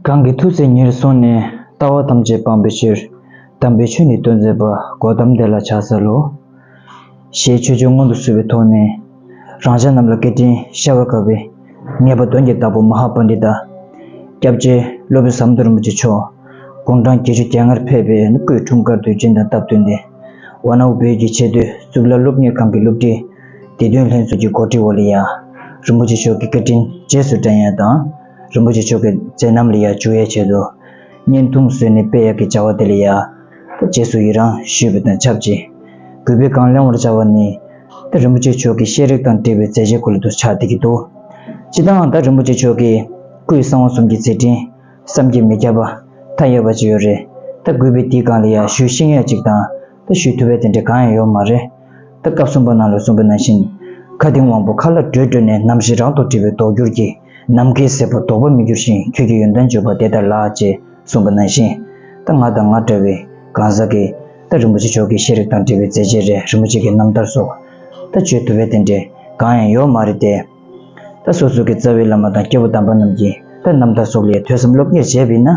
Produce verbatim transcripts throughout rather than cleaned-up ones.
གང་གིས་ཐུགས་བརྩེ་ཉེར་བཟུང་ནས། ལྟ་བ་ཐམས་ཅད་སྤང་བའི་ཕྱིར། དམ་པའི་ཆོས་ནི་སྟོན་མཛད་པ། གོའུ་ཏམ་དེ་ལ་ཕྱག་འཚལ་ལོ། ཞེས་མཆོད་བརྗོད་སྔོན་དུ་བསུས་པའི་ཐོག་ནས། རང་ཅག་རྣམས་ལ་བཀའ་དྲིན་ཤར་བར་དཀའ་བའི་ངེས་པ་དོན་གྱི་བདག་པོ་མ་ཧཱ་པཎྜི་ཏ། སྐྱབས་རྗེ་སློབ་དཔོན་ཟམ་གདོང་རིན་པོ་ཆེ་མཆོག་དགུང་གྲངས་བརྒྱད་ཅུ་གྱ་ལྔར་ཕེབས་པའི་སྐུའི་འཁྲུངས་སྐར་དུས་ཆེན་དང་སྟབས་བསྟུན་ཏེ། ཝཱ་ཎ་བོད་ཀྱི་ཆེས་མཐོའི་གཙུག་ལག་སློབ་གཉེར་ཁང་གི་སློབ་ཁྲིད་བདེ་དོན་ལྷན་ཚོགས་ཀྱི་གོ་སྒྲིག་འོག་ལ་ཡ། རིན་པོ་ཆེ་མཆོག་གི་བཀའ་དྲིན་རྗེས་སུ་དྲན་ཡ་དང་། རིན་པོ་ཆེ་མཆོག་གི་མཛད་རྣམ་ལ་ཡ་འཇུག་ཡ་ཆེད་དུ། བརྙན་ཐུང་བཟོས་ནས་སྤེལ་ཡག་གི་བྱ་བ་དེ་ལ་ཡ། ད་རྗེས་སུ་ཡི་རང་ཞུས་པ་དང་ཆབས་ཅིག་གུས་པས་གང་གླེང་བར་བྱ་བ་ནི། ད་རིན་པོ་ཆེ་མཆོག་གི་ཤེས་རིག་དང་འབྲེལ་བའི་མཛད་རྗེས་སྐོར་ལ་དུ་ཆགས་བསྡད་ཀྱི་འདུག་སྤྱིར་བཏང་ད་རིན་པོ་ཆེ་མཆོག་གི་སྐུའི་གསང་བ་གསུམ་གྱི་མཛད་འཕྲིན་བསམ་གྱིས་མི་ཁྱབ་པ་མཐའ་ཡས་པ་ཅིག་ཡོད་རེད། ད་གུས་པས་དེའི་སྒང་ལ་ཡ་ཞུ་ཤེས་ཡ་ཅིག་དང་། ད་ཞུ་ཐུབ་པའི་དེ་འདྲ་གང་ཡང་ཡོད་མ་རེད། ད་སྐབས་གསུམ་པ་ནང་ལ་གསུངས་པ་ནང་བཞིན། མཁའ་ལྡིང་དབང་པོ་མཁའ་ལ་བགྲོད་བགྲོད་ནས། ནམ་ཞིག་རང་དུ་འདྲིལ་བའི་མདོག་འགྱུར་གྱི། ནམ་མཁའི་ཟེར་པོ་ལྡོག་པ་མི་འགྱུར་ཞིང་། ཁྱོད་ཀྱི་ཡོན་ཏན་བརྗོད་པ་དེ་ལྟར་ལགས། ཅེས་གསུངས་པ་ནང་བཞིན། ད་ང་དང་ང་འདྲ་བའི་གང་ཟག་གིས་ད་རིན་པོ་ཆེ་མཆོག་གི་ཤེས་རིག་དང་འབྲེལ་བའི་མཛད་རྗེས་རེད། རིན་པོ་ཆེ་གི་རྣམ་ཐར་སོགས་ད་བརྗོད་ཐུབ་པའི་དེ་འདྲའི་གང་ཡང་ཡོད་མ་རེད་དེ། ད་སོ་སོ་གི་རྩ་བའི་བླ་མ་དང་སྐྱེས་བུ་དམ་པ་རྣམས་ཀྱི་ད་རྣམ་ཐར་སོགས་ལ་ཡང་ཐོས་བསམ་སློབ་གཉེར་བྱས་པ་ཡིན་ན།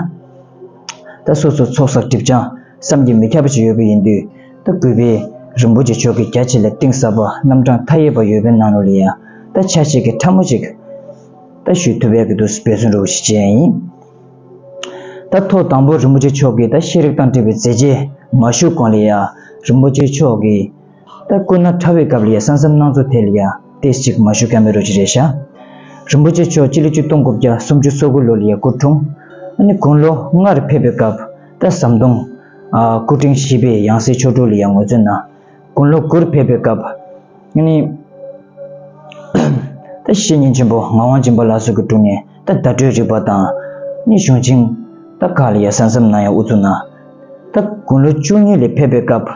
ད་སོ་སོ་ཚོགས་བསགས་སྒྲིབ་སྦྱང་བསམ་གྱིས་མི་ཁྱབ་པ་ཞིག་ཡོད་པ་ཡིན་དུས། ད་གུས་པས་རིན་པོ་ཆེ་མཆོག་གི་རྒྱ་ཆེ་ལ་གཏིང་ཟབ་པ་རྣམ་གྲངས་མཐའ་ཡས་པ་ཡོད་པའི་ནང་ལོགས་ལ་ཡང་ད་ཆ་ཤས་ཀྱི་ཕྲ་མོ་ཅིག་ད་ཞུ་ཐུབ་ཡག་གི་འདུག་སེ་འབད་བརྩོན་འདྲ་བོ་ཞིག་བྱས་ཡིན། ད་ཐོག་དང་པོ་རིན་པོ་ཆེ་མཆོག་གི་ད་ཤེས་རིག་དང་འབྲེལ་བའི་མཛད་རྗེས་མ་ཞུ་གོང་ལ་ཡང་རིན་པོ་ཆེ་མཆོག་གི་ད་སྐུ་ན་ཕྲ་བའི་སྐབས་ལ་ཡང་ས་མཚམས་སྣང་ཚུལ་དེ་ལ་ཡང་ཏོག་ཙམ་ཞིག་མ་ཞུ་ཀ་མེད་རོ་ཅིག་རེད་ཤག་རིན་པོ་ཆེ་མཆོག་སྤྱི་ལོ་ཆིག་སྟོང་དགུ་བརྒྱ་སུམ་ཅུ་སོ་དགུ་ལོ་ལ་ཡང་སྐུ་འཁྲུངས། ཨ་ནི་དགུང་ལོ་ལྔར་ཕེབས་པའི་སྐབས་ད་ཟམ་གདོང་ཨ་སྐུ་ཕྲེང་བཞི་པའི་ཡང་སྲིད་མཆོག་སྤྲུལ་ལ་ཡང་ངོས་འཛིན་གནང་། དགུང་ལོ་དགུར་ཕེབས་པའི་སྐབས་ཨ་ནི། ད་བཤེས་གཉེན་ཆེན་པོ་ངག་དབང་སྦྱིན་པ་ལགས་སོགས་ཀྱི་དྲུང་ནས་ད་བརྡ་སྤྲོད་རིག་པ་དང་ནི་གཞུང་ཆེན་ད་ཁག་ལ་ཡ་ས་མཚམས་གནང་ཡ་དབུ་ཚུགས་གནང་། ད་དགུང་ལོ་བཅུ་གཉིས་ལ་ཕེབས་པའི་སྐབས་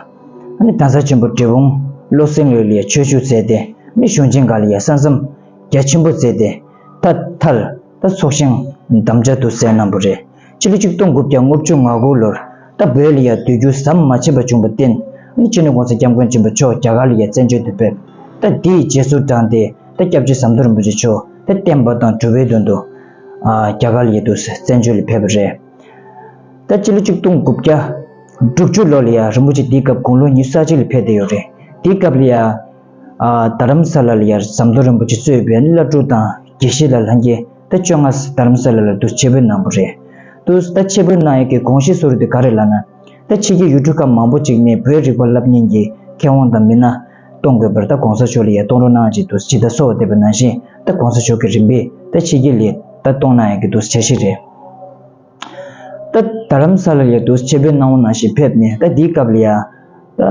ནི་གདན་ས་ཆེན་པོ་འབྲས་སྤུངས་བློ་གསལ་ལོ་ལ་ཡ་ཆོས་ཞུགས་མཛད་དེ་ནི་གཞུང་ཆེན་ཁག་ལ་ཡ་ས་མཚམས་རྒྱ་ཆེན་པོ་མཛད་དེ་ད་མཐར་ད་ཚོགས་ཞིང་དམ་བཅའ་དུ་མཛད་གནང་བ་རེད། སྤྱི་ལོ་ཆིག་སྟོང་དགུ་བརྒྱ་ལྔ་བཅུ་ང་དགུ་ལོར་ད་བོད་ལ་ཡ་སྡོད་རྒྱུ་ཟམ་མ་ཆད་པ་བྱུང་བར་བརྟེན་ནི་སྤྱི་ནོར་གོང་ས་སྐྱབས་མགོན་ཆེན་པོ་མཆོག་རྒྱ་གར་ལ་ཡ་བཙན་བྱོལ་དུ་ཕེབས། ད་དེའི་རྗེས་སུ་འབྲངས་ཏེ་ད་སྐྱབས་རྗེ་ཟམ་གདོང་རིན་པོ་ཆེ་མཆོག་ད་བསྟན་པ་དང་སྒྲུབ་པའི་དོན་དུ་ཨ་རྒྱ་གར་ལ་ཡ་དུ་བཙན་བྱོལ་ལ་ཕེབས་པ་རེད། ད་སྤྱི་ལོ་ཆིག་སྟོང་དགུ་བརྒྱ་དྲུག་ཅུ་ལོ་ལ་ཡ་རིན་པོ་ཆེ་དེའི་སྐབས་དགུང་ལོ་ཉི་ཤུ་རྩ་གཅིག་ལ་ཕེབས་བསྡད་ཡོད་རེད། དེའི་སྐབས་ལ་ཡ། ཨ་རྡ་རམ་ས་ལ་ལ་ཡ་ཟམ་གདོང་རིན་པོ་ཆེ་གཙོས་པའི་བླ་སྤྲུལ་དང་དགེ་བཤེས་ལ་ལྷན་རྒྱས་ད་བཅོ་ལྔ་རྡ་རམ་ས་ལ་ལ་དུ་ཆེད་ཕེབས་གནང་བ་རེད། དུ་ད་ཆེད་ཕེབས་གནང་ཡས་ཀྱི་དགོངས་གཞི་སོ་རུ་དེ་ག་རེ་ལབ་ན། ད་ཕྱི་རྒྱལ་ཡུལ་གྲུ་ཁག་མང་པོ་ཅིག་ནས་བོད་རིག་པ་བསླབ་མཁན་གྱི་མཁས་དབང་དང་མི་སྣ་གཏོང་དགོས་པར་ད་གོང་ས་མཆོག་ལ་ཡ་གཏོང་རོགས་གནང་ཅིག་དུ་ཇི་ལྟར་གསོལ་བ་འདེབས་པ་ནང་བཞིན་ད་གོང་ས་མཆོག་གི་རིམ་པས་ད་ཕྱི་རྒྱལ་ལ་ད་གཏོང་གནང་ཡས་ཀྱི་དུ་འཆར་གཞི་རེད། ད་རྡ་རམ་ས་ལ་ལ་དུ་ཆེད་ཕེབས་གནང་བ་ནང་བཞིན་ཕེབས་ནས་ད་འདིའི་སྐབས་ལ་ཡ། ད་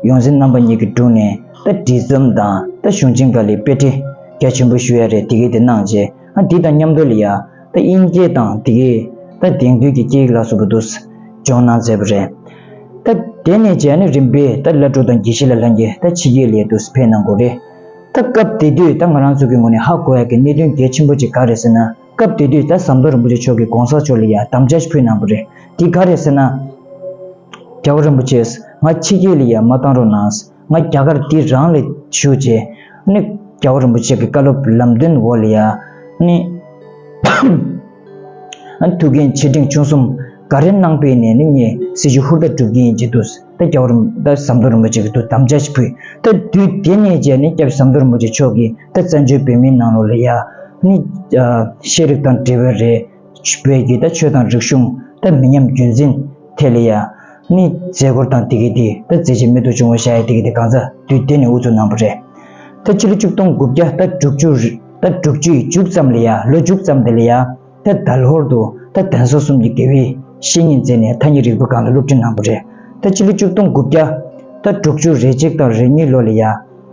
ཡོངས་འཛིན་རྣམ་པ་གཉིས་ཀྱི་དྲུང་ནས་ད་འབྲི་རྩོམ་དང་ད་གཞུང་ཆེན་འགའ་ལས་དཔེ་ཁྲིད་རྒྱ་ཆེན་པོ་ཞུ་ཡ་རེད་དེ་གའི་དེ་གནང་རྗེས་ཨ་འདི་དང་མཉམ་དུ་ལ་ཡ་ད་དབྱིན་སྐད་དང་དེ་གའི་ད་དེང་དུས་ཀྱི་སྐད་ཡིག་ལ་སོགས་པ་དུ་སྦྱོང་གནང་མཛད་པ་རེད། ད་དེ་ནས་རྗེས་ནི་རིམ་པས་ད་བླ་སྤྲུལ་དང་དགེ་བཤེས་ལ་ལྷན་རྒྱས་ད་ཕྱི་རྒྱལ་ལ་ཡ་དུ་ཕེབས་གནང་དགོས་རེད། ད་སྐབས་དེ་དུས་ད་ང་རང་ཚོ་གི་ངོས་ནས་ཧ་གོ་ཡ་གི་གནད་དོན་གལ་ཆེན་པོ་ཅིག་ག་རེ་ཟེར་ན། སྐབས་དེ་དུས་ད་ཟམ་གདོང་རིན་པོ་ཆེ་མཆོག་གིས་གོང་ས་མཆོག་ལ་ཡ་དམ་བཅའ་ཞིག་ཕུལ་གནང་བ་རེད། དེ་ག་རེ་ཟེར་ན། རྒྱལ་བ་རིན་པོ་ཆེས་ང་ཕྱི་རྒྱལ་ལ་ཡ་མ་བཏང་རོགས་གནང་། ང་རྒྱ་གར་འདི་རང་ལ་བཞུགས་རྗེས་ནི་རྒྱལ་བ་རིན་པོ་ཆེ་གི་བཀའ་སློབ་ལམ་སྟོན་འོག་ལ་ཡ་ནི་ཐུགས་འགན་ཆེ་འབྲིང་ཆུང་གསུམ་ག་རེ་གནང་པས་ནས་ནི་ངས་སྲིད་ཇུས་ཧུར་ཐག་སྒྲུབ་ཀྱི་ཡིན་ཅེས་དུས། ད་རྒྱལ་བ་རིན་ད་ཟམ་གདོང་རིན་པོ་ཆེ་གི་དུ་དམ་བཅའ་ཞིག་ཕུལ། ད་དུས་དེ་ནས་བྱས་ནས་སྐྱབས་ཟམ་གདོང་རིན་པོ་ཆེ་མཆོག་གིས་ད་བཙན་བྱོལ་བོད་མིའི་ནང་ལོགས་ལ་ཡ་ནི་ཤེས་རིག་དང་འབྲེལ་བའི་རེད། བོད་ཀྱི་ད་ཆོས་དང་རིག་གཞུང་ད་མི་ཉམས་རྒྱུན་འཛིན་ཐད་ལ་ཡ་ནི་མཛད་སྒོ་དང་དེ་གའི་དེ་ད་མཛད་རྗེས་མིག་ཏུ་བྱུང་བ་བཞག་ཡ་དེ་གའི་དེ་གང་ཟག་དུས་དེ་ནས་དབུ་ཚུགས་གནང་བ་རེད། ད་ཕྱི་ལོ་ཆིག་སྟོང་དགུ་བརྒྱ་ད་དྲུག་ཅུ་ད་དྲུག་ཅུའི་མཇུག་ཙམ་ལ་ཡ་ལོ་མཇུག་ཙམ་དེ་ལ་ཡ། ད་དལ་ཧོར་དུ་ད་གདན་ས་གསུམ་གྱི་དགེ་བའི་བཤེས་གཉེན་མཛད་ནས་ཐ་སྙད་རིག་པའི་སྒང་ལ་སློབ་ཁྲིད་གནང་བ་རེད། ད་ཕྱི་ལོ་ཆིག་སྟོང་དགུ་བརྒྱ་ད་དྲུག་ཅུ་རེ་གཅིག་དང་རེ་གཉིས་ལོ་ལ་ཡ་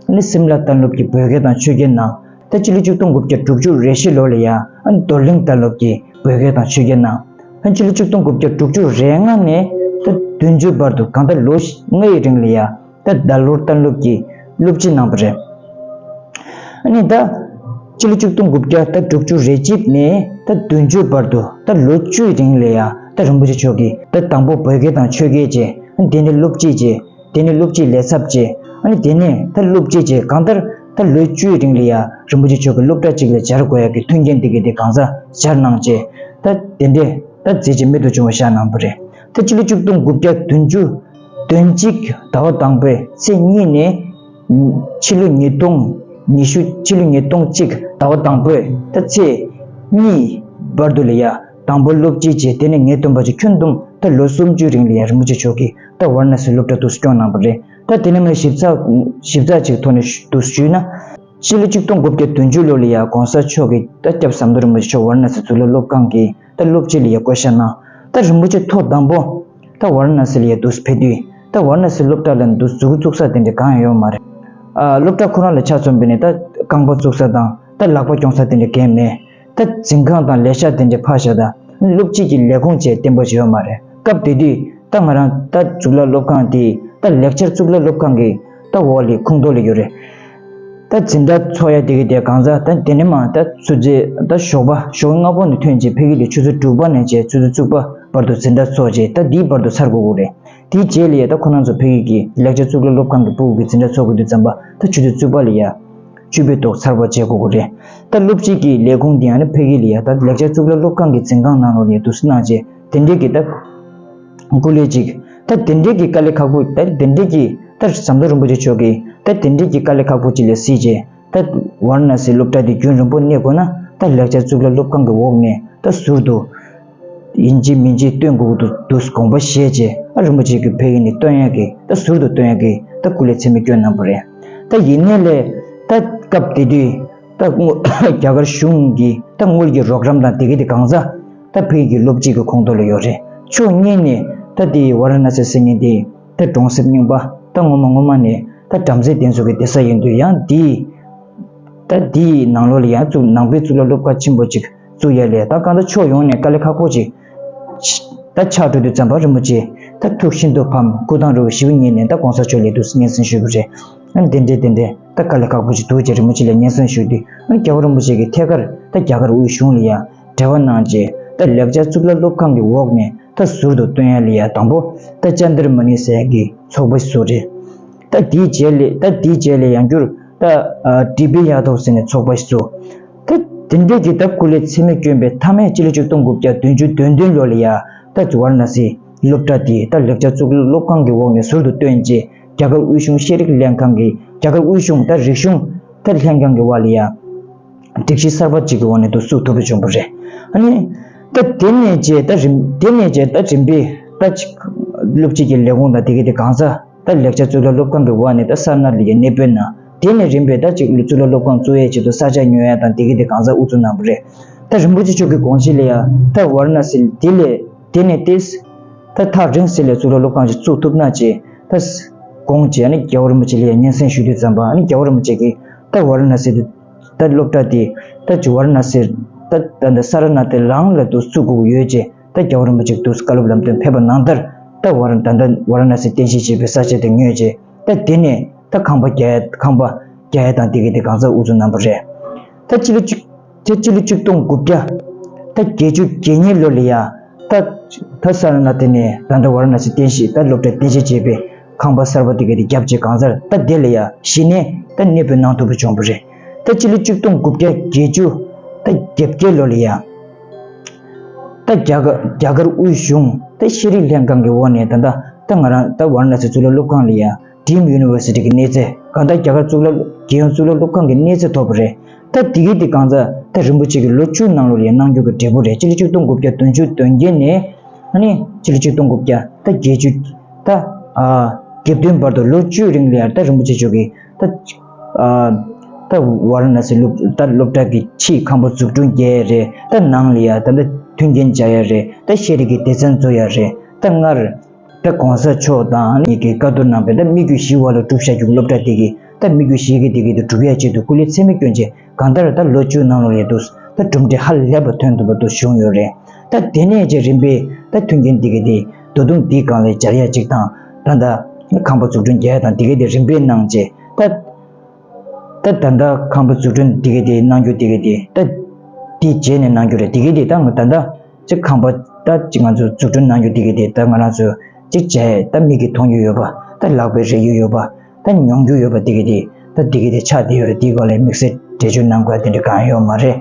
ནི་སིམ་ལ་ལྟ་ནུབ་ཀྱི་བོད་སྐད་དང་ཆོས་སྐད་གནང་། ད་ཕྱི་ལོ་ཆིག་སྟོང་དགུ་བརྒྱ་དྲུག་ཅུ་རེ་བཞི་ལོ་ལ་ཡ་རྡོར་གླིང་ལྟ་ནུབ་ཀྱི་བོད་སྐད་དང་ཆོས་སྐད་གནང་། ད་ཕྱི་ལོ་ཆིག་སྟོང་དགུ་བརྒྱ་དྲུག་ཅུ་རེ་ལྔ་ནས་ད་བདུན་ཅུའི་བར་དུ་གང་ལྟར་ལོ་ལྔ་ཡི་རིང་ལ་ཡ། ད་དལ་ཧོར་ལྟ་ནུབ་ཀྱི་སློབ་སྤྱི་གནང་བ་རེད། ཨ་ནི་ད་ཕྱི་ལོ་ཆིག་སྟོང་དགུ་བརྒྱ་ད་དྲུག་ཅུ་རེ་གཅིག་ནས་ད་བདུན་ཅུའི་བར་དུ་ད་ལོ་བཅུའི་རིང་ལ་ཡ་ད་རིན་པོ་ཆེ་མཆོག་གིས་ད་དང་པོ་བོད་སྐད་དང་ཆོས་སྐད་བྱས། དེ་ནས་སློབ་སྤྱི་བྱས། དེ་ནས་སློབ་སྤྱིའི་ལས་ཚབ་བྱས། ཨ་ནི་དེ་ནས་ད་སློབ་སྤྱི་བྱས་གང་ལྟར་ད་ལོ་བཅུའི་རིང་ལ་ཡ་རིན་པོ་ཆེ་མཆོག་གིས་སློབ་གྲྭ་གཅིག་ལ་སྦྱར་དགོས་ཡ་གི་མཐུན་རྐྱེན་དེ་གའི་དེ་གང་ཟག་སྦྱར་གནང་བྱས། ད་དེ་འདྲས་ ད་མཛད་རྗེས་རྨད་དུ་བྱུང་བ་བཞག་གནང་བ་རེད། ད་སྤྱི་ལོ་ཆིག་སྟོང་དགུ་བརྒྱ་བདུན་ཅུ་དོན་གཅིག་ཟླ་བ་དང་པོའི་ཚེས་གཉིས་ནས་ཕྱི་ལོ་ཉིས་སྟོང་ཉི་ཤུ་ཕྱི་ལོ་ཉིས་སྟོང་གཅིག་ཟླ་བ་དང་པོའི་ད་ཚེས་གཉིས་བར་དུ་ལ་ཡ་དང་པོ་སློབ་སྤྱི་བྱས། དེ་ནས་ངེས་སྟོན་པ་ཅིག་ཁྱོན་བསྡོམས་ད་ལོ་སུམ་ཅུའི་རིང་ལ་ཡ་རིན་པོ་ཆེ་མཆོག་གིས་ད་ཝཱ་ར་ཎ་སི་སློབ་གྲྭ་དུ་སྐྱོང་གནང་བ་རེད། ད་དེ་ནས་མ་ཞིབ་ཚགས་ཞིབ་ཚགས་ཅིག་ཐོག་ནས་དུ་ཞུས་ན། སྤྱི་ལོ་ཆིག་སྟོང་དགུ་བརྒྱ་བདུན་ཅུ་ལོ་ལ་ཡ་གོང་ས་མཆོག་གིས་ད་སྐྱབས་ཟམ་གདོང་རིན་པོ་ཆེ་མཆོག་ཝཱ་ར་ཎ་སི་གཙུག་ལག་སློབ་ཁང་གི་ད་སློབ་སྤྱི་ལ་ཡ་བསྐོ་བཞག་གནང་། ད་རིན་པོ་ཆེ་ཐོག་དང་པོ་ད་ཝཱ་ར་ཎ་སི་ལ་ཡ་དུ་ཕེབས་དུས་ད་ཝཱ་ར་ཎ་སི་སློབ་གྲྭ་ལ་དུ་མཛུབ་གུ་བཙུགས་ས་དེ་འདྲ་གང་ཡང་ཡོད་མ་རེད། ཨ་སློབ་གྲྭ་ཁོ་རང་ལ་ཆ་མཚོན་པ་ཡིན་ན་ད་རྐང་པ་བཙུགས་ས་དང་ད་ལག་པ་རྐྱོང་ས་དེ་འདྲ་གང་ཡང་མེད། ད་འཛིན་ཁང་དང་ལས་ཤག་དེ་འདྲ་ཕར་བཞག་ད་སློབ་སྤྱི་གི་ལས་ཁུངས་བཅས་བརྟན་པོ་ཞིག་ཡོད་མ་རེད། སྐབས་དེ་དུས་ད་ང་རང་ད་གཙུག་ལག་སློབ་ཁང་དེ་ད་ལེགས་སྦྱར་གཙུག་ལག་སློབ་ཁང་གི་ད་འོག་ལ་ཁོངས་གཏོགས་ལ་ཡོད་རེད། ད་འཛིན་གྲྭ་ཚོགས་ཡ་དེ་གི་དེ་གང་ཟག་ད་དེ་ནས་མ་ད་ཆུ་ཚོད་ད་ཞོགས་པ་ཞོགས་ཀ་སྔ་པོ་ནས་ཐོན་རྗེས་ཕ་གི་ལ་ཆུ་ཚོད་དྲུག་པ་ནས་བྱས་ཆུ་ཚོད་བཅུ་པ་བར་དུ་འཛིན་གྲྭ་ཚོགས་རྗེས་ད་དེའི་བར་དུ་ཚར་དགོས་ཀྱི་རེད། དེའི་རྗེས་ལ་ཡ་ད་ཁོ་རང་ཚོ་ཕ་གི་གི་ལེགས་སྦྱར་གཙུག་ལག་སློབ་ཁང་གི་ཕྲུ་གུ་གི་འཛིན་གྲྭ་ཚོགས་དགོས་དུས་ཙམ་པ་ད་ཆུ་ཚོད་བཅུ་པ་ལ་ཡ་བཅུ་པའི་ཐོག་ཚར་བ་བྱེད་དགོས་ཀྱི་རེད། ད་སློབ་སྤྱི་གི་ལས་ཁུངས་དེ་ཡང་ནི་ཕ་གི་ལ་ཡ་ད་ལེགས་སྦྱར་གཙུག་ལག་སློབ་ཁང་གི་འཛིན་ཁང་ནང་ལོགས་ལ་ཡ་དུ་སུ་གནང་རྗེས་དེ་འདྲའི་གི་ད་སྐུ་ལས་ཅིག་ད་དེ་འདྲའི་གི་དཀའ་ལས་ཁག་པོ་ད་དེ་འདྲའི་གི་ད་ཟམ་གདོང་རིན་པོ་ཆེ་མཆོག་གིས་ད་དེ་འདྲའི་གི་དཀའ་ལས་ཁག་པོ་ཅིག་ལ་གཟིགས་རྗེས་ད་ཝཱ་ར་ཎ་སི་སློབ་གྲྭ་དེ་རྒྱུན་རིང་པོ་གནས་དགོས་ན་ད་ལེགས་སྦྱར་གཙུག་ལག་སློབ་ཁང་གི་འོག་ནས་ད་ཟུར་དུ་ཡིན་གཅིག་མིན་གཅིག་སྟོན་དགོས་ཀྱི་འདུག་དགོངས་པ་བཞེས་རྗེས་ཨ་རིན་པོ་ཆེ་གིས་ཕ་གི་ནས་སྟོན་ཡག་གི་ད་ཟུར་དུ་སྟོན་ཡག་གི་ད་སྐུ་ལས་མཚན་སྨད་བསྐྱོན་གནང་བ་རེད། ད་ཡིན་ནའི་ལས་ད་སྐབས་དེ་དུས་ད་དངུལ་རྒྱ་གར་གཞུང་གི་ད་དངུལ་གྱི་རོགས་རམ་དང་དེ་གི་དེ་གང་ཟག་ད་ཕ་གི་གི་སློབ་སྤྱི་གི་ཁོངས་གཏོགས་ལ་ཡོད་རེད། ཕྱོགས་གཉིས་ནས་ད་དེ་ཝཱ་ར་ཎ་སི་ཟེར་མཁན་དེ་ད་གྲོང་གསེབ་རྙིང་པ་ད་ངོ་མ་ངོ་མ་ནས་ད་བྲམ་ཟེ་དེ་ཚོ་གི་སྡོད་ས་ཡིན་དུས་ཡང་དེའི་ད་དེའི་ནང་ལོགས་ལ་ཡང་གཙུག་ནང་པའི་གཙུག་ལག་སློབ་ཁང་ཆེན་པོ་ཅིག་བཙུགས་ཡ་ལས་ད་གང་ལྟར་ཕྱོགས་ཡོངས་ནས་དཀའ་ལས་ཁག་པོ་ཅིག་ད་ཆགས་འགྲོ་དུས་ཙམ་པ་རིན་པོ་ཆེ་ད་ཐུགས་ཤིན་ཏུ་ཕམ་སྐུ་ཐང་རུ་ཞེ་པོ་ཉིད་ནས་ད་གོང་ས་མཆོག་ལ་དུ་སྙན་སེང་ཞུས་པ་རེད། ཨ་ནི་དེ་འདྲས་དེ་འདྲས་ད་དཀའ་ལས་ཁག་པོ་ཅིག་འདུག་ཅེས་རིན་པོ་ཆེ་ལ་སྙན་སེང་ཞུས་དུས་ཨ་ནི་རྒྱལ་བ་རིན་པོ་ཆེ་གིས་ཐད་ཀར་ད་རྒྱ་གར་དབུས་གཞུང་ལ་ཡང་འབྲེལ་བ་གནང་རྗེས་ད་ལེགས་སྦྱར་གཙུག་ལག་སློབ་ཁང་གི་འོག་ནས་ད་ཟུར་དུ་སྟོན་ཡ་ལ་ཡ་དང་པོ་ད་ཅན་དར་མ་ནི་ཟེར་ཡ་གི་ཚོགས་པ་ཞིག་བཙུགས་རེད། ད་དེའི་རྗེས་ལ་ད་དེའི་རྗེས་ལ་ཡང་བསྐྱར་ད་ཨ་ཏི་བི་ཡ་ཐོག་ཟེར་ནས་ཚོགས་པ་ཞིག་བཙུགས། ད་དེ་འདྲས་ཀྱི་ད་སྐུ་ལས་མཚན་སྨད་བསྐྱོན་པའི་མཐའ་མའི་སྤྱི་ལོ་ཆིག་སྟོང་དགུ་བརྒྱ་བདུན་ཅུ་དོན་བདུན་ལོ་ལ་ཡ་ད་ཝཱ་ར་ཎ་སི་སློབ་གྲྭ་དེ་ད་ལེགས་སྦྱར་གཙུག་ལག་སློབ་ཁང་གི་འོག་ནས་ཟུར་དུ་བཏོན་རྗེས་རྒྱ་གར་དབུས་གཞུང་ཤེས་རིག་ལྷན་ཁང་གི་རྒྱ་གར་དབུས་གཞུང་ད་རིག་གཞུང་ད་ལྷན་ཁང་གི་འོག་ལ་ཡ་སྒྲིག་གཞི་གསར་པ་ཅིག་གི་འོག་ནས་དུ་བཙུགས་ཐུབ་པ་བྱུང་བ་རེད། ཨ་ནི་ད་དེ་ནས་རྗེས་ད་རིམ་དེ་ནས་རྗེས་ད་རིམ་པས་ད་ཅིག་སློབ་སྤྱི་གི་ལས་ཁུངས་དང་དེ་གའི་དེ་གང་ཟག་ད་ལེགས་སྦྱར་གཙུག་ལག་སློབ་ཁང་གི་འོག་ནས་ད་སཱ་ར་ནཱཐ་ལ་ཡ་གནས་སྤོས་གནང་། དེ་ནས་རིམ་པས་ད་ཅིག་གཙུག་ལག་སློབ་ཁང་བཙུགས་ཡས་ཆེད་དུ་ས་ཆ་ཉོ་ཡ་དང་དེ་གའི་དེ་གང་ཟག་དབུ་བཙུགས་གནང་བ་རེད། ད་རིན་པོ་ཆེ་མཆོག་གི་དགོངས་གཞི་ལ་ཡ་ད་ཝཱ་ར་ཎ་སི་དེ་ལས་དེ་ནས་ཏེས་ད་ཐག་རིང་ས་ལ་གཙུག་ལག་སློབ་ཁང་ཅིག་བཙུགས་ཐུབ་ན་ཅེས་ད་དགོངས་བྱས་ཨ་ནི་རྒྱལ་བ་རིན་པོ་ཆེ་ལ་ཡ་སྙན་སེང་ཞུ་དུས་ཙམ་པ་ཨ་ནི་རྒྱལ་བ་རིན་པོ་ཆེ་གིས་ད་ཝཱ་ར་ཎ་སི་དུ་ད་སློབ་གྲྭ་དེ་ད་ཅིག་ཝཱ་ར་ཎ་སི་ད་ད་ད་ས་ར་ནཱཐ་རང་ལ་དུ་བཙུགས་དགོས་ཀྱི་ཡོད་ཅེས་ད་རྒྱལ་བ་རིན་པོ་ཆེ་དུ་བཀའ་སློབ་ལམ་སྟོན་ཕེབས་པ་ནང་ལྟར་ད་ཝཱ་ར་ད་ད་ཝཱ་ར་ཎ་སི་རྟེན་གཞི་བྱས་པའི་ས་ཆ་དེ་ཉོས་རྗེས་ད་དེ་ནས་ད་ཁང་པ་རྒྱག་ཡ་ཁང་པ་རྒྱག་ཡ་དང་དེ་གའི་དེ་གང་ཟག་དབུ་བཙུགས་གནང་བ་རེད། ད་སྤྱི་ལོ་གཅིག་ད་སྤྱི་ལོ་ཆིག་སྟོང་དགུ་བརྒྱ་ད་བརྒྱད་ཅུ་གྱ་གཉིས་ལོ་ལ་ཡ་ད་ད་ས་ར་ནཱཐ་ནས་ད་ད་ཝཱ་ར་ཎ་སི་རྟེན་གཞི་ད་སློབ་གྲྭ་རྟེན་གཞི་བྱས་པའི་ཁང་པ་གསར་པ་དེ་གའི་དེ་བརྒྱབ་རྗེས་གང་ཟག་ད་དེ་ལ་ཡ་གཞི་ནས་ད་གནས་སྤོས་གནང་ཐུབ་པ་བྱུང་བ་རེད། ད་སྤྱི་ལོ་ཆིག་སྟོང་དགུ་བརྒྱ་བརྒྱད་ཅུ་ད་བརྒྱད་བརྒྱད་ལོ་ལ་ཡ་ད་རྒྱ་གར་རྒྱ་གར་དབུས་གཞུང་ད་ཤེས་རིག་ལྷན་ཁང་གི་འོག་ནས་ད་ད་ད་ང་རང་ད་ཝཱ་ར་ཎ་སི་གཙུག་ལག་སློབ་ཁང་ལ་ཡ་Deemed University གི་གནས་ཚད་གང་ལྟར་རྒྱ་གར་གཙུག་ལག་རྒྱལ་ཡོངས་གཙུག་ལག་སློབ་ཁང་གི་གནས་ཚད་ཐོབ་པ་རེད། ད་དེ་གའི་དེ་གང་ཟག་ད་རིན་པོ་ཆེ་གི་ལོ་བཅུ་ནང་ལོགས་ལ་ཡ་གནང་རྒྱུ་གི་འབྲས་བུ་རེད། སྤྱི་ལོ་ཆིག་སྟོང་དགུ་བརྒྱ་བདུན་ཅུ་དོན་བརྒྱད་ནས་ཨ་ནི་སྤྱི་ལོ་ཆིག་སྟོང་དགུ་བརྒྱ་ད་བརྒྱད་ཅུ་ད་ཨ་བརྒྱད་བདུན་བར་དུ་ལོ་བཅུའི་རིང་ལ་ཡ་ད་རིན་པོ་ཆེ་མཆོག་གིས་ད་ཨ་ད་ཝཱ་ར་ཎ་སི་སློབ་ད་སློབ་གྲྭ་གི་ཕྱིའི་ཁང་པ་འཛུགས་སྐྲུན་རྒྱག་ཡ་རེད། ད་ནང་ལ་ཡ་ད་ད་མཐུན་རྐྱེན་སྦྱར་ཡ་རེད། ད་ཤེས་རིག་གི་སྡེ་ཚན་བཙུགས་ཡ་རེད། ད་སྔར་ད་གོང་ས་མཆོག་དང་ཨ་ནི་གི་བཀའ་བསྡུར་གནང་པའི་ད་དམིགས་ཡུལ་བཞི་བ་ལ་གྲུབ་བཞག་རྒྱུ་སློབ་གྲྭ་དེ་གི་ད་དམིགས་ཡུལ་བཞི་གི་དེ་གི་དེ་གྲུབ་ཡ་ཆེད་དུ་སྐུ་ལས་མཚན་སྨད་བསྐྱོན་རྗེས་གང་ལྟར་ད་ལོ་བཅུ་ནང་ལོགས་ལ་ཡ་དུ་ད་གྲུབ་འབྲས་ཧ་ལས་པ་ཐོན་ཐུབ་པ་དུ་བྱུང་ཡོད་རེད། ད་དེ་ནས་རྗེས་རིམ་པས་ད་མཐུན་རྐྱེན་དེ་གི་དེ་ད་དུང་དེའི་སྒང་ལ་སྦྱར་ཡ་ཅིག་དང་ད་ད་ཁང་པ་འཛུགས་སྐྲུན་རྒྱག་ཡ་དང་དེ་གི་དེ་རིམ་པས་གནང་རྗེས་ད་ད་ད་ད་ཁང་པ་འཛུགས་སྐྲུན་དེ་གི་དེ་གནང་རྒྱུ་དེ་གི་དེ་ད་དེ་རྗེས་ནས་གནང་རྒྱུ་རེད། དེ་གི་དེ་ད་ང་ད་ད་ཅིག་ཁང་པ་ད་ཅིག་ང་ཚོ་འཛུགས་སྐྲུན་གནང་རྒྱུ་དེ་གི་དེ་ད་ང་རང་ཚོ་ཅིག་བྱས་ད་མིག་གིས་མཐོང་རྒྱུ་ཡོད་པ་ད་ལག་པས་རེག་རྒྱུ་ཡོད་པ་ད་མྱོང་རྒྱུ་ཡོད་པ་དེ་གི་དེ་ད་དེ་གི་དེ་ཆགས་བསྡད་ཡོད་རེད། དེའི་སྐོར་ལ་དམིགས་བསལ་འགྲེལ་བརྗོད་གནང་དགོས་དེ་འདྲ་གང་ཡོད་མ་རེད།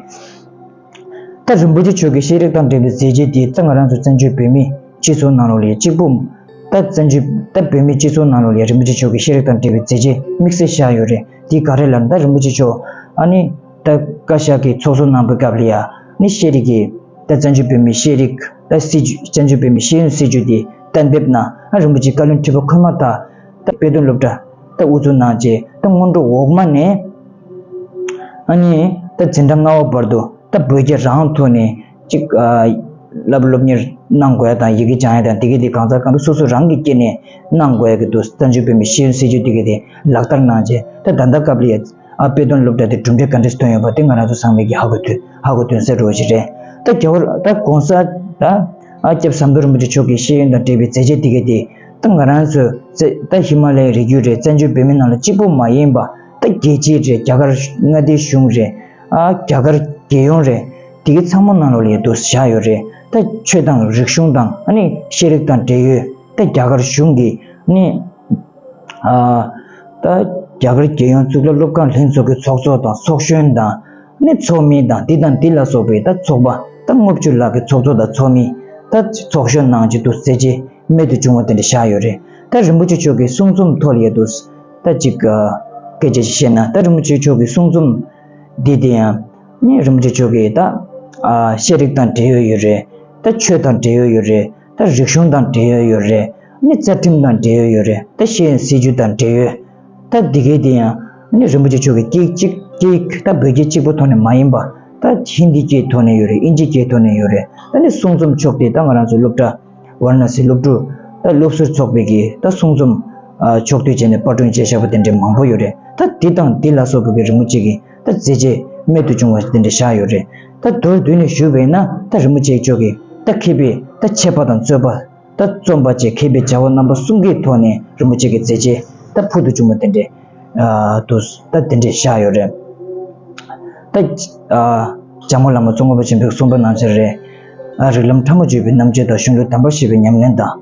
ད་རིན་པོ་ཆེ་མཆོག་གི་ཤེས་རིག་དང་འབྲེལ་བའི་མཛད་རྗེས་དེ་ད་ང་རང་ཚོ་བཙན་བྱོལ་བོད་མིའི་སྤྱི་ཚོགས་ནང་ལོགས་ལ་ཡང་གཅིག་པུ། ད་བཙན་བྱོལ་ད་བོད་མིའི་སྤྱི་ཚོགས་ནང་ལོགས་ལ་ཡང་རིན་པོ་ཆེ་མཆོག་གི་ཤེས་རིག་དང་འབྲེལ་བའི་མཛད་རྗེས་དམིགས་བསལ་བཞག་ཡོད་རེད། དེ་ག་རེ་ལབ་ན། ད་རིན་པོ་ཆེ་མཆོག་ཨ་ནི་ད་བཀའ་ཤག་གི་ཚོགས་གཙོ་གནང་པའི་སྐབས་ལ་ཡང་ནི་ཤེས་རིག་གི་ད་བཙན་བྱོལ་བོད་མིའི་ཤེས་རིག་ད་སྲིད་བྱུས། བཙན་བྱོལ་བོད་མིའི་ཤེས་ཡོན་སྲིད་བྱུས་དེ་གཏན་འབེབས་གནང་། ཨ་རིན་པོ་ཆེ་བཀའ་བློན་ཁྲི་པ་འཁོད་མ་ཐག་ད་དཔེ་སྟོན་སློབ་གྲྭ་ད་དབུ་འཛུགས་གནང་རྗེས་ད་སྔོན་འགྲོ་འོག་མ་ནས་ཨ་ནི་ད་འཛིན་གྲྭ་ལྔ་པ་བར་དུ་ད་བོད་སྐད་རང་ཐོག་ནས་ཅིག་ཨ་བསླབ་སློབ་གཉེར་གནང་དགོས་ཡ་དང་། ཡི་གེ་སྦྱང་ཡ་དང་། དེ་གས་དེ་གང་ཟག་གང་དུ་སོ་སོ་རང་གི་སྐད་ནས་གནང་དགོས་ཡ་གི་འདུག་བཙན་བྱོལ་བོད་མིའི་ཤེས་ཡོན་སྲིད་བྱུས་དེ་གས་དེ་ལག་བསྟར་གནང་རྗེས་ད་ད་ལྟ་སྐབས་ལ་ཡ་ཨ་དཔེ་སྟོན་སློབ་གྲྭ་དེ་གྲུབ་འབྲས་ག་འདྲས་ཐོན་ཡོད་པ་དེ་ང་རང་ཚོ་ཚང་མས་ཀྱི་ཧ་གོ་ཐུབ། ཧ་གོ་ཐོན་གསལ་འགྲོ་བ་ཞིག་རེད། ད་རྒྱལ་བ་ད་༸གོང་ས་ད་ཨ་སྐྱབས་ཟམ་གདོང་རིན་པོ་ཆེ་མཆོག་གི་ཤེས་ཡོན་དང་འབྲེལ་བའི་མཛད་རྗེས་དེ་གས་དེ་ད་ང་རང་ཚོ་ད་ཧི་མ་ལ་ཡའི་རི་རྒྱུད་རེད། བཙན་བྱོལ་བོད་མི་ནང་ལ་གཅིག་པུ་མ་ཡིན་པ་ད་རྒྱལ་སྤྱི་རེད། རྒྱ་གར་མངའ་སྡེའི་གཞུང་རེད། ཨ་རྒྱ་གར་རྒྱལ་ཡོངས་རེད། དེ་གི་ཚང་མ་ནང་ལོགས་ལ་ཡ་འདུག་བཞག་ཡོད་རེད། ད་ཆོས་དང་རིག་གཞུང་དང་ཨ་ནི་ཤེས་རིག་དང་འབྲེལ་ཡོད་ད་རྒྱ་གར་གཞུང་གི་ནི་ཨ་ད་རྒྱ་གར་རྒྱལ་ཡོངས་གཙུག་ལག་སློབ་ཁང་ལྷན་ཚོགས་ཀྱི་ཚོགས་གཙོ་དང་ཚོགས་གཞོན་དང་ནི་ཚོགས་མི་དང་འདི་དང་འདི་ལ་སོགས་པའི་ད་ཚོགས་པ་ད་ལྔ་བཅུ་ལྷག་གི་ཚོགས་གཙོ་དང་ཚོགས་མི་ད་ཚོགས་གཞོན་གནང་རྗེས་འདུག་མཛད་རྗེས་རྨད་དུ་བྱུང་བ་དེ་འདྲ་བཞག་ཡོད་རེད། ད་རིན་པོ་ཆེ་མཆོག་གི་གསུང་རྩོམ་ཐོག་ལ་ཡ་འདུག་ད་ཅིག་ཨ་སྐད་ཆ་ཞིག་བཤད་ན། ད་རིན་པོ་ཆེ་མཆོག་གི་གསུང་རྩོམ་འདི་དེ་ཡང་ནི་རིན་པོ་ཆེ་མཆོག་གིས་ད་ཨ་ཤེས་རིག་དང་འབྲེལ་ཡོད་ཡོད་རེད། ད་ཆོས་དང་འབྲེལ་ཡོད་ཡོད་རེད། ད་རིག་གཞུང་དང་འབྲེལ་ཡོད་ཡོད་རེད། ནི་རྩ་ཁྲིམས་དང་འབྲེལ་ཡོད་ཡོད་རེད། ད་ཤེས་ཡོན་སྲིད་བྱུས་དང་འབྲེལ་ཡོད། ད་འདི་གའི་དེ་ཡང་ནི་རིན་པོ་ཆེ་མཆོག་གིས་སྐད་གཅིག་སྐད་ད་བོད་སྐད་གཅིག་པོ་ཐོག་ནས་མ་ཡིན་པ་ད་ཧིན་དི་སྐད་ཐོག་ནས་ཡོད་རེད། དབྱིན་ཇི་སྐད་ཐོག་ནས་ཡོད་རེད། ད་ནི་གསུང་རྩོམ་ཕྱོགས་དེ་ད་ང་རང་ཚོ་སློབ་གྲྭ་ཝཱ་ར་ཎ་སི་སློབ་ཕྲུག་ད་སློབ་ཟུར་ཚོགས་པའི་གི་ད་གསུང་རྩོམ་ཨ་ཕྱོགས་བསྡུས་བྱས་ནས་པར་སྐྲུན་བྱས་བཞག་པ་དེ་འདྲ་མང་པོ་ཡོད་རེད། ད་འདི་དང་འདི་ལ་སོགས་པའི་གི་རིན་པོ་ཆེ་གི་ད་མཛད་རྗེས་རྨད་དུ་བྱུང་བ་དེ་འདྲ་བཞག་ཡོད་རེད། ད་མདོར་བསྡུས་ནས་ཞུས་པ་ཡིན་ན། ད་རིན་པོ་ཆེ་མཆོག་གི་ད་མཁས་པའི་ད་མཆེད་པ་དང་རྩོད་པ། ད་རྩོམ་པ་བཅས་མཁས་པའི་བྱ་བ་རྣམ་པ་གསུམ་གའི་ཐོག་ནས་རིན་པོ་ཆེ་གི་མཛད་རྗེས་ད་ཕུལ་དུ་བྱུང་བ་དེ་འདྲས་ཨ་དུ་ད་དེ་འདྲས་བཞག་ཡོད་རེད། ད་ཨ་འཇམ་མགོན་བླ་མ་ཙོང་ཁ་པ་ཆེན་པོས་གསུངས་པ་ནང་བཞིན་རེད། ཨ་རིགས་ལམ་ཕྲ་མོ་བརྗོད་པའི་རྣམ་དཔྱོད་དང་། གཞུང་ལུགས་དམ་པ་ཤེས་པའི་ཉམས་ལེན་དང་།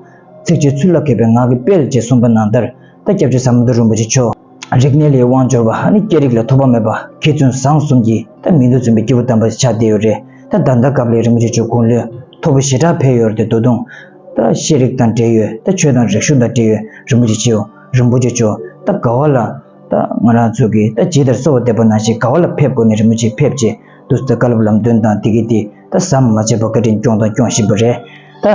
ཚིགས་བཅད་ཚུལ་ལ་མཁས་པའི་ངག་གི་དཔལ་ཞེས་གསུངས་པ་ནང་ལྟར། ད་སྐྱབས་རྗེ་ཟམ་གདོང་རིན་པོ་ཆེ་མཆོག་རིག་གནས་ལ་དབང་འབྱོར་བ། ཨ་ནི་སྐད་རིགས་ལ་ཐོགས་པ་མེད་པ། མཁས་བཙུན་བཟང་གསུམ་གྱི་ད་མིང་དུ་འཛིན་པའི་སྐྱེས་བུ་དམ་པ་ཆགས་བསྡད་ཡོད་རེད། ད་ད་ལྟ་སྐབས་ལ་རིན་པོ་ཆེ་མཆོག་དགུང་ལོ་མཐོ་པོ་ཞེ་དྲག་ཕེབས་ཡོད་རེད་དེ། ད་དུང་ད་ཤེས་རིག་དང་འབྲེལ་ཡོད། ད་ཆོས་དང་རིག་གཞུང་དང་འབྲེལ་ཡོད་རིན་པོ་ཆེ་མཆོག་རིན་པོ་ཆེ་མཆོག་ད་ག་བ་ལ་ད་ང་རང་ཚོ་གི་ད་ཇི་ལྟར་གསོལ་བ་འདེབས་པ་ནང་བཞིན་ག་བ་ལ་ཕེབས་དགོས་ནས་རིན་པོ་ཆེ་ཕེབས་རྗེས་དུས་སུ་བཀའ་སློབ་ལམ་སྟོན་དང་དེ་གི་དེ་ད་ཟམ་མ་ཆད་པར་བཀའ་དྲིན་སྐྱོང་དང་སྐྱོང་བཞིན་པ་རེད། ད་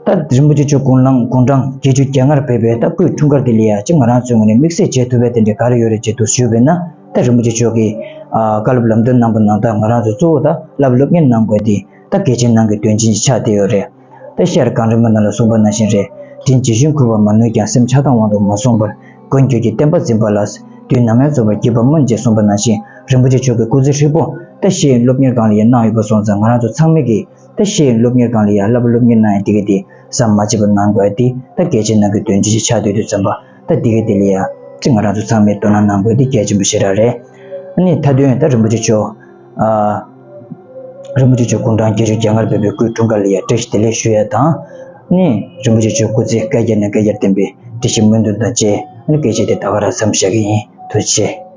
ད་རིན་པོ་ཆེ་མཆོག་དགུང་ལང་དགུང་གྲངས་བརྒྱད་ཅུ་གྱ་ལྔར་ཕེབས་པའི་ད་སྐུའི་འཁྲུངས་སྐར་དེ་ལ་ཡ་ཅིག་ང་རང་ཚོའི་ངོས་ནས་དམིགས་བསལ་བྱེད་ཐུབ་པའི་དེ་འདྲ་ག་རེ་ཡོད་རེད་ཅེས་དུ་ཞུས་པས་ན། ད་རིན་པོ་ཆེ་མཆོག་གིས་ཨ་བཀའ་སློབ་ལམ་སྟོན་གནང་པ་ནང་ལྟར་ང་རང་ཚོ་གཙོ་བོ་ད་བསླབ་སློབ་གཉེར་གནང་དགོས་དེ་ད་གལ་ཆེན་ནང་གི་དོན་ཆེན་ཞིག་ཆགས་བསྡད་ཡོད་རེད། ད་ཤེར་གངས་རི་མ་ནང་ལ་གསུངས་པ་ནང་བཞིན་རེད། དྲིན་ཇི་བཞིན་བསྐུར་བ་མ་ནུས་ཀྱང་། སེམས་ཆགས་སྡང་དབང་དུ་མ་སོང་བར། མགོན་ཁྱོད་ཀྱི་བསྟན་པ་འཛིན་པ་ལ། དུས་ནམ་ཡང་རྫོགས་པར་བགྱིད་པར་སྨོན་ཅེས་གསུངས་པ་ནང་བཞིན་རིན་པོ་ཆེ་མཆོག་གི་སྐུ་ཚེ་ཧྲིལ་པོ་ད་ཤེས་ཡོན་སློབ་གཉེར་སྒང་ལ་ཡང་གནང་ཡོད་པ་སོང་ཙང་། ང་རང་ཚོ་ཚང་མས་ཀྱིས་ད་ཤེས་ཡོན་སློབ་གཉེར་སྒང་ལ་ཡང་བསླབ་པ་སློབ་གཉེར་གནང་ཡ་དེ་ག་དེ་ཟམ་མ་ཆད་པར་གནང་དགོས་ཡ་དེ་ད་གལ་ཆེན་ནང་གི་དོན་ཆེན་ཞིག་ཆགས་བསྡད་དུས་ཙམ་པ། ད་དེ་ག་དེ་ལ་ཡ་ཅིག་ང་རང་ཚོ་ཚང་མས་དོ་སྣང་གནང་དགོས་ཡ་དེ་གལ་ཆེན་པོ་ཞེ་དྲག་རེད། ཨ་ནི་མཐའ་དོན་ད་རིན་པོ་ཆེ་མཆོག་ཨ་རིན་པོ་ཆེ་མཆོག་དགུང་གྲངས་བརྒྱད་ཅུ་གྱ་ལྔར་ཕེབས་པའི་སྐུའི་འཁྲུངས་སྐར་ལ་ཡང་བཀྲ་ཤིས་བདེ་ལེགས་ཞུ་ཡ་དང་། ནི་རིན་པོ་ཆེ་མཆོག་སྐུ་ཚེ་བསྐལ་བརྒྱར་ནས་བསྐལ་བརྒྱར་བརྟན་པའི་བཀྲ་ཤིས་སྨོན་འདུན་དང་བཅས། ནི་སྐད་ཆ་དེ་ད་ག་རང་མཚམས་བཞག་གི་ཡིན། ཐུགས་རྗེ་ཆེ།